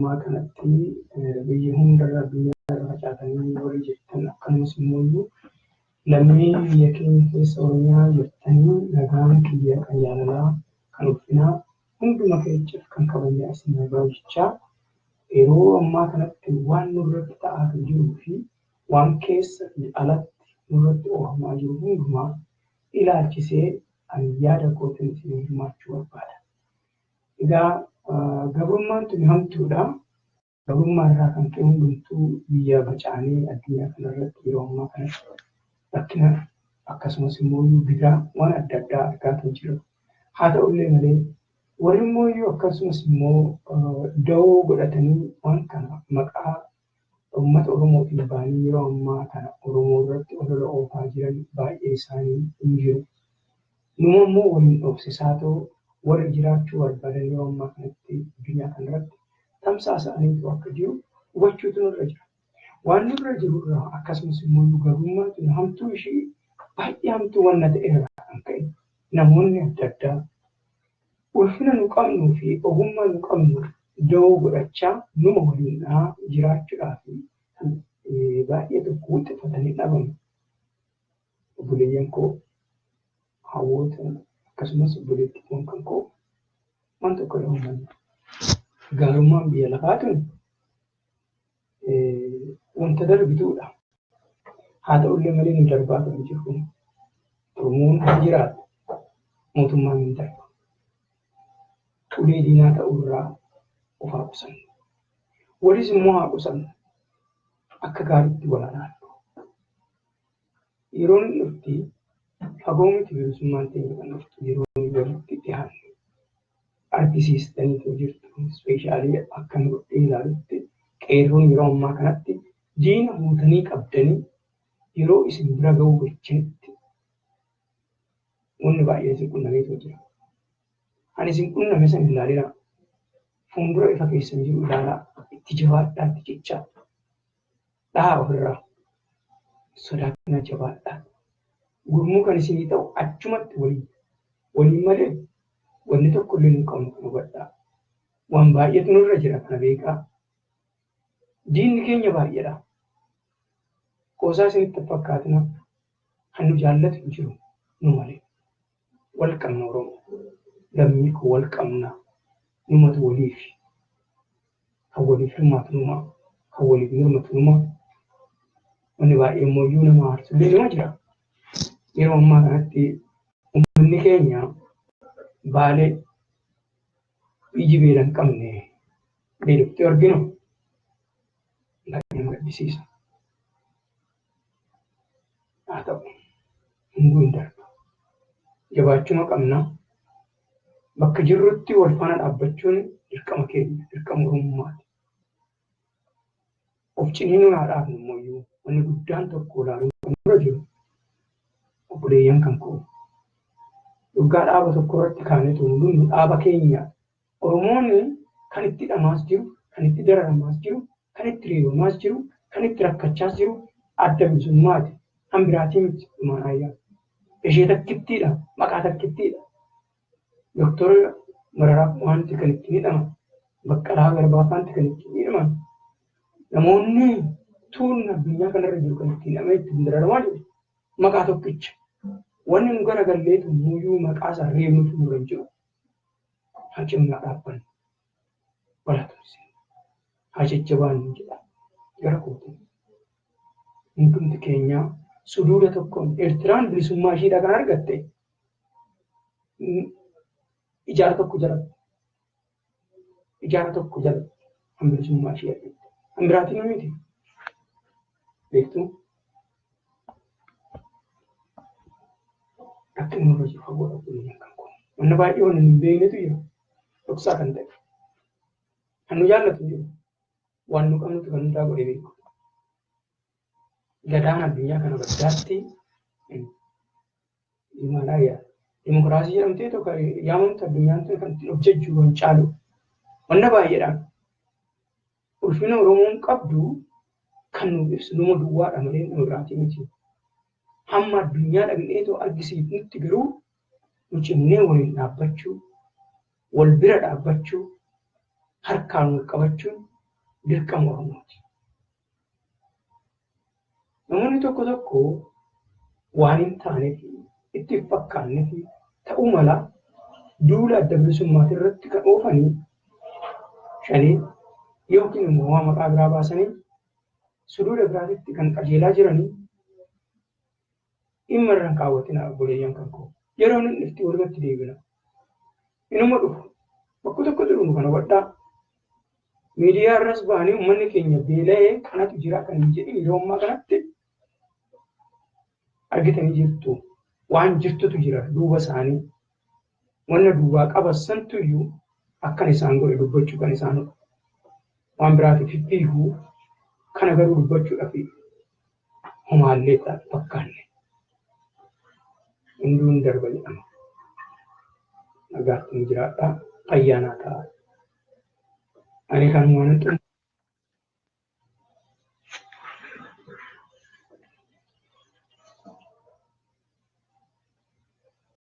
Ammaa kanatti biyya hundarra addunyaa irra facaatanii warri jirtan akkasumas immoo lammii biyya keenya keessa Oromiyaa jirtanii nagaan kiyya kan jaalalaa kan ulfinaa hunduma keechaaf kan kabajaa isin barbaachichaa yeroo ammaa kanatti waan nurratti ta'aa jiruu fi waan keessa fi alatti nurratti oofamaa jiru hundumaa ilaalchisee ani yaada kootiin isin hirmaachuu barbaada. Egaa gabrummaan tuni hamtuudha. Gabrummaa irraa kan ka'e hundumtuu biyya facaanee addunyaa kanarratti yeroo ammaa kanatti rakkina akkasumas immoo gidiraa waan adda addaa argaa jiru. Haa ta'ullee malee warri immoo akkasumas immoo dawoo godhatanii waan kana maqaa uummata Oromootiin ba'anii yeroo ammaa kana Oromoo irratti olola oofaa jiran baay'ee isaanii hin jiru. Numa immoo waliin dhoofsisaa ta'u warri jiraachuu barbaadan yeroo ammaa kanatti addunyaa kanarratti tamsaasaniitu akka jiru hubachuutu nurra jira. Waan nurra jiru irraa akkasumas immoo gabrummaan tun hamtuu ishii baay'ee hamtuu wanna ta'e irraa kan ka'e namoonni adda addaa ulfina nu qabnuu fi ogummaa nu qabnu dawoo godhachaa numa waliin dhahaa jiraachuudhaaf baay'ee tokko wixxifatanii dhabamu. Obboleeyyan koo hawwoota akkasumas obboleettiiwwan kan koo waan tokko yoo uummanne gaarummaan biyya lafaa tun wanta darbituudha. Haa ta'ullee malee nu darbaa kan jiru Oromoon hin jiraatu mootummaan hin darbu. Ulee diinaa ta'uurraa of haa qusannu. Walis immoo haa qusannu. Akka gaariitti wal ilaallu. Yeroon inni dhufti fagoo miti bilisummaan teenya kan dhuftu yeroo walitti dhiyaannu argisiistaniitu jirtu. Ispeeshaalii akka nu godhee ilaalutti qeerroon yeroo ammaa kanatti diina huutanii qabdanii yeroo isin bira ga'uu gochanitti wanni baay'een isin qunnameetu jira. Ani isin qunname san ilaalinaa. Fuuldura ifa keessan jiru ilaalaa. Itti jabaadhaa, itti cichaa. Dhahaa ofirraa. Sodaatinaa jabaadhaa. Gurmuu kan isinii ta'u achumatti waliin. Waliin malee wanni tokko illee nu qabnu kan hubadhaa. Waan baay'eetu nurra jira kana beekaa. Diinni keenya baay'eedha. Qoosaa isinitti hin fakkaatina. Kan nu jaallatu hin jiru nu malee. Wal qabna Oromoo. Lammii koo wal qabna. Numatu waliif. Kan waliif hirmaatu numa. Kan waliif mirmatu numa. Wanni baay'ee immoo iyyuu nama aarsullee numa jira. Yeroo ammaa kanatti uummanni keenya Baalee biyyi beela hin qabne beeloftee arginu baay'ee nama gaddisiisa. Haa ta'u hunduu hin darba. Jabaachuma qabna. Bakka jirrutti wal faana dhaabbachuun dirqama keenya, dirqama Oromummaati. Of ciniinuu haa dhaabnu immoo wanni guddaan tokko ilaaluun kan nurra jiru obboleeyyan kan koo. Dhugaa dhaaba tokko irratti kaanee hundumnu dhaaba keenya Oromoon kan itti hidhamaas jiru, kan itti dararamaas jiru, kan itti reebamaas jiru, kan itti rakkachaas jiru adda bilisummaati. Kan biraatii miti dhumaan ayyaa. Ishee takkittiidha, maqaa takkittiidha. Doktor Mararaa Kumaanti kan ittiin hidhaman, Baqqalaa Garbaa faanti kan ittiin hidhaman, namoonni tuun addunyaa kanarra jiru kan ittiin hidhamee ittiin dararamaa jiru maqaa tokkicha. Wanni nu garagalleetu muyyuu maqaa isaa reebnutu nurra hin jiru. Haa cimnaa dhaabbannu. Wala tumsinu. Haa jajjabaannu jedha. Gara kootiin. Hundumti keenya suduuda tokkoon Eertiraan bilisummaa ishiidha kan argatte ijaara tokko jalatti. Ijaara tokko jalatti kan bilisummaa ishee argatte. Kan biraatiin miti. Beektuu? Rakkinni nurra jiru fagoodha obboleeyyan kan koo. Wanna baay'ee wanna hin beeknetu jira. Dhoksaa kan ta'e. Kan nu jaallatu hin jiru. Waan nu qabnutu kan hundaa godhee beeku. Gadaan addunyaa kana baddaatti Himaalaaya. Dimokiraasii jedhamtee tokko yaamamtu addunyaan tun kan ittiin of jajju kan caalu. Wanna baay'eedhaan. Ulfina Oromoon qabdu kan nuuf ibsu numa duwwaadha malee nama biraatii miti. Hamma addunyaa dhaqneetoo argisiifnutti garuu nu cimnee waliin dhaabbachuu, wal bira dhaabbachuu, harkaan wal qabachuun Dirqama Oromooti. Namoonni tokko tokko waan hin taaneef, itti hin fakkaanneef ta'uu mala, duula adda bilisummaati irratti kan oofanii shanii yookiin immoo waan maqaa biraa baasanii suduuda biraatitti kan qajeelaa jiranii dhimma irra hin kaawwatinaa, obboleeyyan kan koo. Yeroon hin dhufti, walumatti deebina. Inuma dhufu. Bakka tokkotti dhufu kana hubadhaa. Miidiyaa irras ba'anii uummanni keenya beela'ee kanatu jira kan hin jedhin yeroo ammaa kanatti argitanii jirtu. Waan jirtutu jira duuba isaanii. Wanna duubaa qaban santuyyuu akkan isaan godhe dubbachuu kan isaan waan biraatiif fiffiiguu kana garuu dubbachuudhaaf homaallee fakkaanne. Hunduu hin darba jedhama. Nagaatti nu jiraadhaa. Fayyaa naa ta'a. Ani kanumaan xumura.